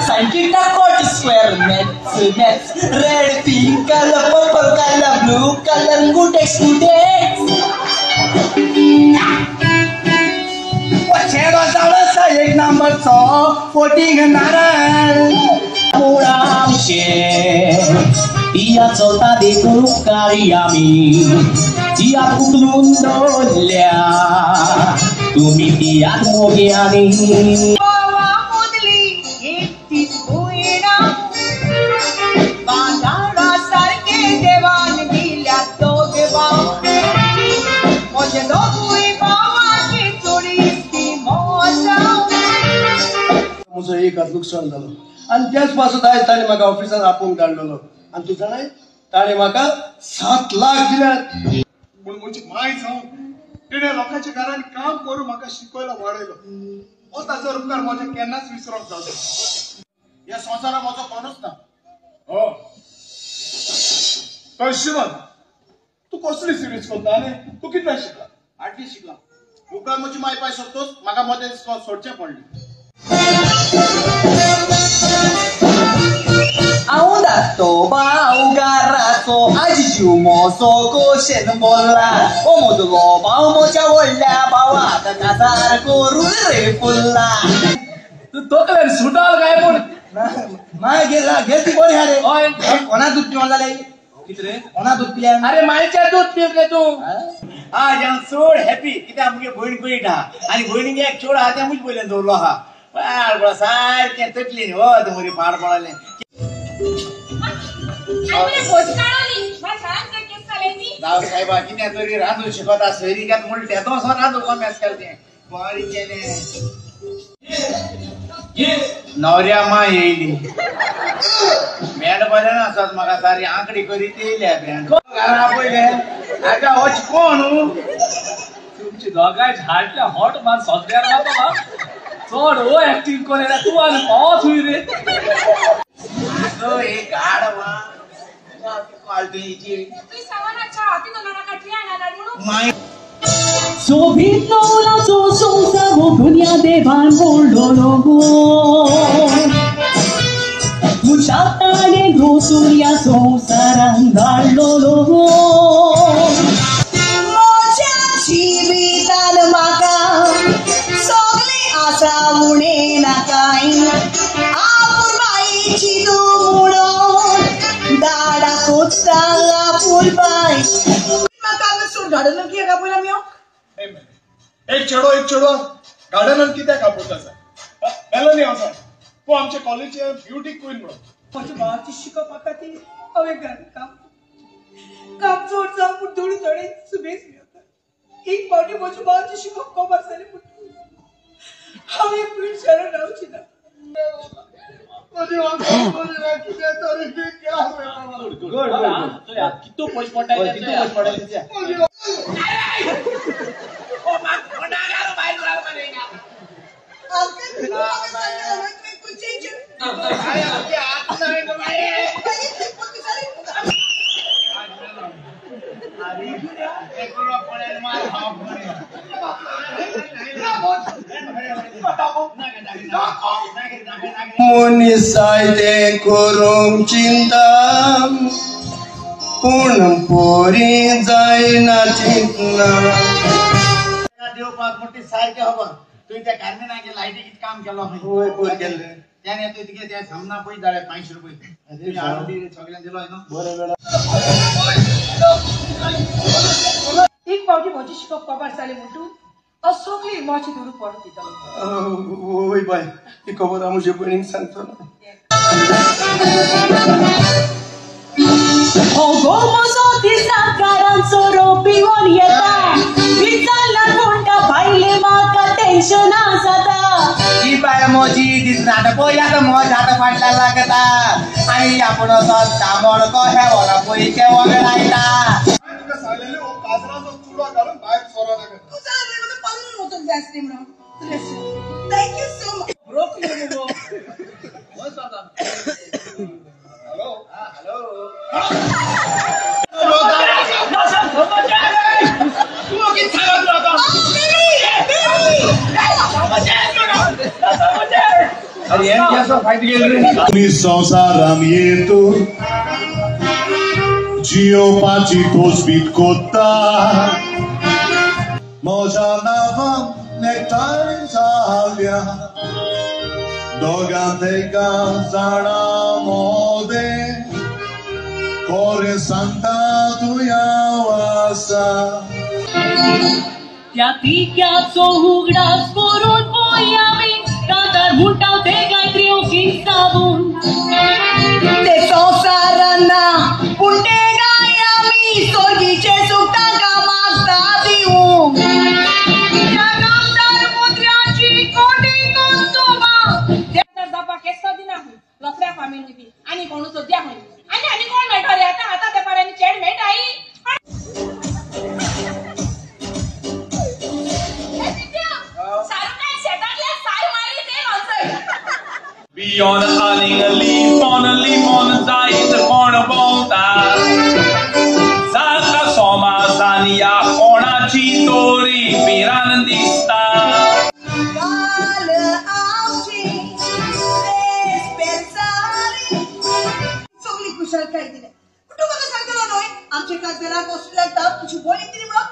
Sine theta cot square maths maths red pink colour purple colour blue colour good X good X. एक number 114 नारळ मुळांशे तिया चलता देखून उपकारी आमी तिया उखलून दवरल्या तुमी तियाक मोग्यांनी. म्हजो एक हात लुकसाण जालो आनी त्याच पासून आयज ताणें म्हाका ऑफिसान आपोवंक धाडलेलो आनी तूं जाणाय ताणें म्हाका 7 लाख दिल्यात. पूण म्हजी माय जावन तिणें लोकांच्या घरांनी काम करून म्हाका शिकयला वाडयलो. हो ताजो उपकार म्हज्या केन्नाच विसरोंक जावचो. ह्या संवसारांत म्हजो कोणूच ना. हो शिवन, तूं कसली सिरीज करता आनी तूं कितले शिकला? 8वी शिकला. उपरांत म्हजी माय पाय सोदतोच म्हाका मदें सोडचें पडलें. हांव धाकटो भाव घराचो आजी जीव मोसो कोशेन बोल्ला ओ मदलो भाव म्हज्या व्हडल्या भावाक काजार करून रे फुल्ला. तूं तकलेन सुटाल काय पूण मागीर घे ती बरी आहा रे. कोणा दूद पिवन जालें? कितें कोणा दूद पिल्या? अरे मायच्या दूद पिल रे तूं. आज हांव चड हॅपी कित्याक मुगे भयण पयट आहा आनी भयणीक एक चेडो आहा तें म्हजे पयल्यान दवरलो आहा. पाड सारकें तकली न्ही हो तुमरी पाड पडलें. जावं साहेबा कितें तरी रांदूंक शिकता सैरिकात म्हणून तेदो वचोन रांदूंक कॉमेस केलें तें बरें केलें. न्हवऱ्या माय येयली भेंड बरें नासत म्हाका सारी आंकडी करीत येयल्या भेंड घरा पयले आतां होच कोण. तुमची दोगांय झाडल्या हॉट मान सगळ्याक मारता चड हो एक्टिंग कर तूं आनी पावत हुंय रे. आगो एक गाड वा सोबीत नवलाचो संवसार हो दुनिया देवान मोडलो गो तुज्या ताणें रोसून ह्या संवसारान धाडलो गो. म्हज्या जिवितान म्हाका सगळें आसा उणें ना कांय आपुरबायेची तूं म्हणून दाडा कोत्ता आपुरबाय. म्हाका सूट गार्डनान कित्याक आपयला आमी? एक चेडो एक चेडो गार्डनान कित्याक आपयता सर? मेलनी आसा तूं आमच्या कॉलेजीचे ब्युटी क्वीन म्हणून. म्हज्या भावाची शिकपा खातीर हांवें घरांत काम काम चड जावं पूण थोडे थोडे सुबेज मेळटा. एक फावटी म्हज्या भावाची शिकप कोबार जालें पूण हांव एक पयलीं शरण रावची ना. कितू पयशे पडटा कितू पयशे पडटा. मनीस जायतें करूंक चिंता पूण पोरी जायना चिंतना. देवपाक म्हणटी सारकें खबर तुवें त्या कार्मेनागेर लायटी कितें काम केलो खंय? पयर केल्लें त्याने तुवें तुगे त्या सामना पयशे धाडले 500 रुपये हाडून सगळ्यांक दिलो न्हू. बरें वेळा एक फावटी म्हजी शिकप कबार जालें म्हूण तूं हांव सगळी म्हजी दुडू परत दितलो. वय बाय ही खबर हांव म्हजे भयणीक सांगतलो. हो म्हजो दिसा कारांचो पिवन येता विचारला कोणता भायले म्हाका टेन्शना जाता. ही बाय म्हजी दिसना पळय आतां म्हज हात फाटल्यान लागता आनी आपूण असो तांबड कशें व्हरा पयशे वगडायता. तुका सांगलेलें हो काजराचो चुडो घालून भायर सोरो नाका. तूं जाल्यार म्हाका पालून वचूंक जाय आसलें म्हणून. Thank you so much. Hello hello. संसारान येतो जियोपाची तोचबीत कोत्ता म्हज्या नांवान नेकटाय जाल्या दोगां तेगां जाणां मोदें कोरें सांगता तूं हांव आसा. त्या तिक्याचो उगडास करून पोयावी दादार म्हणटा ते गायत्री ओकी साबून ते संवसाराना पूण ते गाय आमी सोर्गीचे सुख तांकां मागता दिवंक. त्या नामदार मुद्राची कोटी कोस्तोबा जावपाक केसो दिना खंय लफड्या फामील ती आनी कोणू सद्या खंय आनी आनी कोण मेळटा रे आतां आतां ते पाऱ्यांनी चेड मेळटा. Beyond hunting a leaf on जायत कोण भोंवता जाता सोमासानी या कोणाची तोरी पिरान दिसता. काल आमची सगळी खुशालकाय दिले पूण तूं म्हाका सांगतलो न्हय आमचे काजराक ऑस्ट्रेलियाक ताप तुजी बोली दिली म्हणून.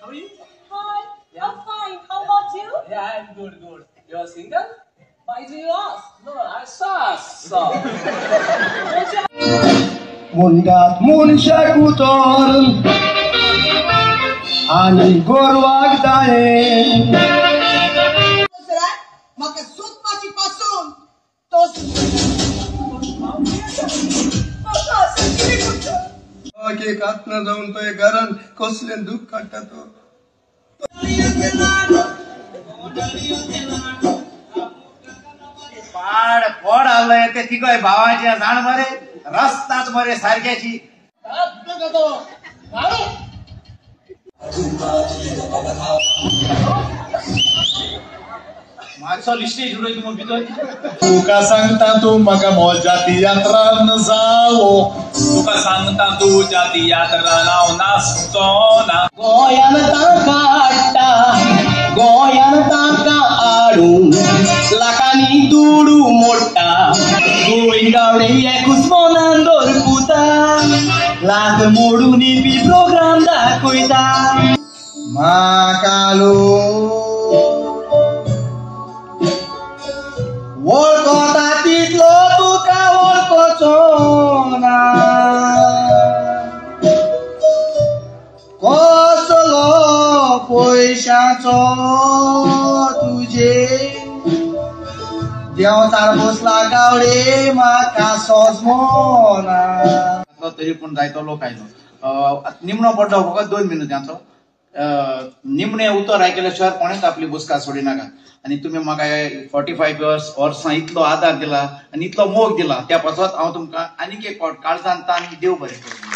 How are you? Hi, I'm fine. How about you? Yeah, I'm good, good. You're single? Why do you ask? No, I saw. मुंडात मनशाक उतर आनी गोरवाक दायें. म्हाका सोदपाची पासून तो एक आत्मा जावन तो घरान कसलें दूख काडटा तो. पाड पोड आलोय ते तिगय भावाचे जाण मरे रस्ताच मरे सारक्याची. मातसो लिस्टेज उडय तूं भितर. तुका सांगता तूं म्हाका म्हज्या तियात्रान जावो तुका सांगता तुज्या तियात्रान हांव नाचचो ना. गोंयान तांकां हाडटा गोंयान तांकां हाडून लाखांनी दुडू मोडटा गोविंद गावडे एकूच मनान दवरपुता लाख मोडून बी प्रोग्राम दाखयता. म्हाका वळखता तितलो तुका वळखचो ना कसलो पयशाचो तुजे देंवचार बसला गावडे म्हाका सोजमना. तरी पूण जायतो लोक आयलो. निमणो पडलो फकत 2 मिनटांचो. निमणे उतर आयकल्या शिवाय कोणेच आपली बुसका सोडिनाका. आनी तुमी म्हाका 45 इयर्स वर्सां इतलो आदार दिला आनी इतलो मोग दिला त्या पासत हांव तुमकां आनीक एक फावट काळजान तान देव बरें करूं.